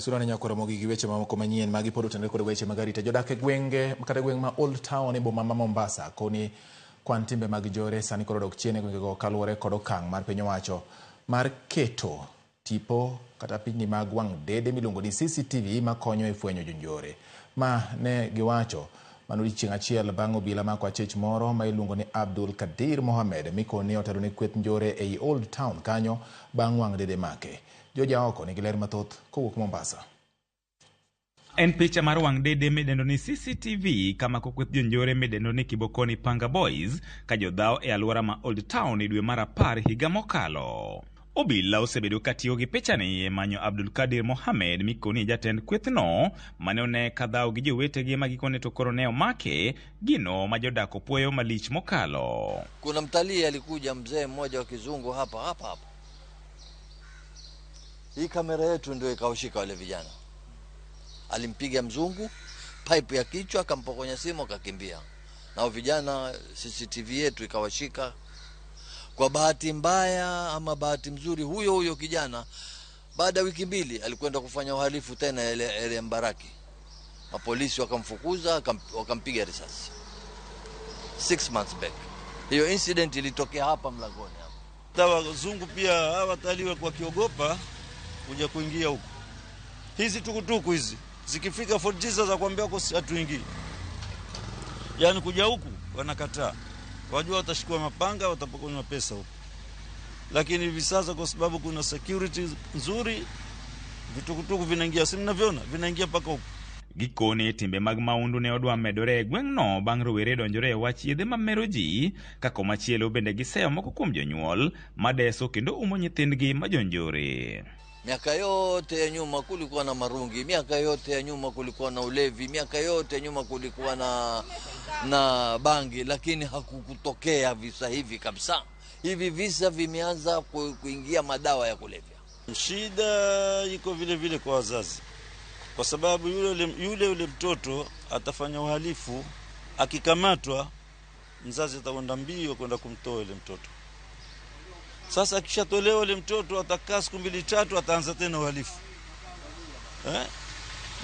Wasura ne nyakwaro mogi gi weche mamoko manyien magi pod otenore kod weche mag arita. Jodak e gwenge kata gweng' ma Old Town e boma ma Mombasa koni kwan timbe mag jore sani koro odok chien e gwengego kaluwore kod okang' mar piny owacho mar keto tipo kata pichni mag wang' dede miluongo ni CCTV makonyo e fwenyo jonjore. Ma ne giwacho mano odiechieng' achiel bang' obila mako achich moro ma iluongo ni Abdul Kadir Mohamed mikoni otelo ne kweth njore ei Old Town kanyo bang' wang' dede make. George Aoko nigi ler mathoth kowuok Mombasa. En picha mar wang' dede midendo ni CCTV kamako kweth jonjore midendo ni Kibokoni Panga Boys ka jodhaw e alwora ma Old Town e dwe mar 10 higa mokalo. Obila osebedo ka tiyo gi pichani e manyo Abdul Kadir Mohamed mikoni jatend kwethno mane one ka dhaw gi jowetegi ma gikone to koro ne omake, gino ma jodak opuoyo malich mokalo. Kuna mtalii alikuja mzee mmoja wa kizungu hapa hapa hapa, hii kamera yetu ndio ikawashika wale vijana. Alimpiga mzungu pipe ya kichwa, akampokonya simu, akakimbia. Nao vijana CCTV yetu ikawashika. Kwa bahati mbaya ama bahati mzuri, huyo huyo kijana baada ya wiki 2 alikwenda kufanya uhalifu tena ile area Mbaraki. Mapolisi wakamfukuza, wakampiga risasi. 6 months back. Hiyo incident ilitokea hapa mlangoni hapa. Hata wazungu pia hawa watalii walikuwa wakiogopa kuja kuingia huku. Hizi tukutuku hizi zikifika Fort Jesus za kuambia huko hatuingii. Yaani kuja huku wanakataa. Wajua watashikwa mapanga, watapokonywa pesa huko. Lakini hivi sasa kwa sababu kuna security nzuri, vitukutuku vinaingia, si mnaviona, vinaingia mpaka huko. Gikone timbe mag maundu ne odwa medore e gweng'no bang' rowere donjore e wach yedhe mamero ji, ka komachielo bende giseyo moko kuom jonyuol madeso kendo umo nyithindgi ma jonjore. Miaka yote ya nyuma kulikuwa na marungi, miaka yote ya nyuma kulikuwa na ulevi, miaka yote ya nyuma kulikuwa na bangi, lakini hakukutokea visa hivi kabisa. Hivi visa vimeanza kuingia madawa ya kulevya. Shida iko vile vile kwa wazazi, kwa sababu yule mtoto atafanya uhalifu, akikamatwa mzazi atakwenda mbio kwenda kumtoa yule mtoto. Sasa akishatolewa yule mtoto atakaa siku 2-3 ataanza tena uhalifu.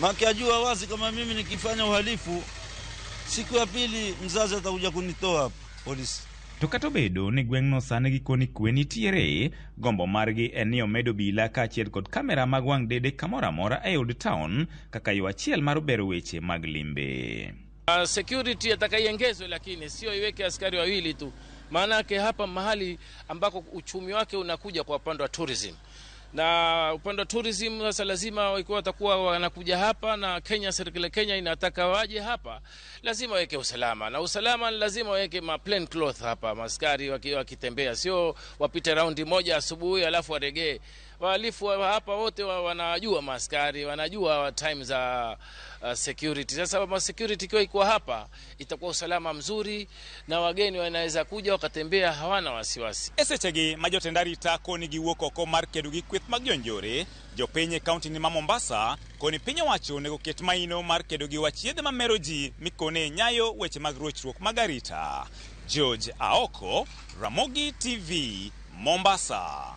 Maana ajua wazi kama mimi nikifanya uhalifu siku ya pili mzazi atakuja kunitoa hapa polisi. To kata obedo ni gweng'no sani gikoni kwe nitiere, gombo margi en ni omed obila kaachiel kod kamera mag wang' dede kamoro amora e Old Town kaka yo achiel mar bero weche mag limbe. Security atakaiongezwe, lakini sio iweke askari wawili tu. Maana hapa mahali ambako uchumi wake unakuja kwa upande wa tourism. Na upande wa tourism sasa lazima wakiwa watakuwa wanakuja hapa, na Kenya, serikali ya Kenya inataka waje hapa, lazima waweke usalama. Na usalama lazima waweke ma plain cloth hapa, maskari wakitembea, sio wapite raundi moja asubuhi alafu waregee. Wahalifu hapa wote wanajua maskari, wanajua time za security. Sasa ma security ikiwa iko hapa itakuwa usalama mzuri na wageni wanaweza kuja wakatembea hawana wasiwasi. Esechegi ma jotend arita koni giwuok oko mar kedo gi kweth mag jonjore, jopiny e kaunti ni ma Mombasa koni piny owacho onego ket maino mar kedo gi wach yedhe mamero ji mikone nyayo weche mag rochruok mag arita. George Aoko, Ramogi TV, Mombasa.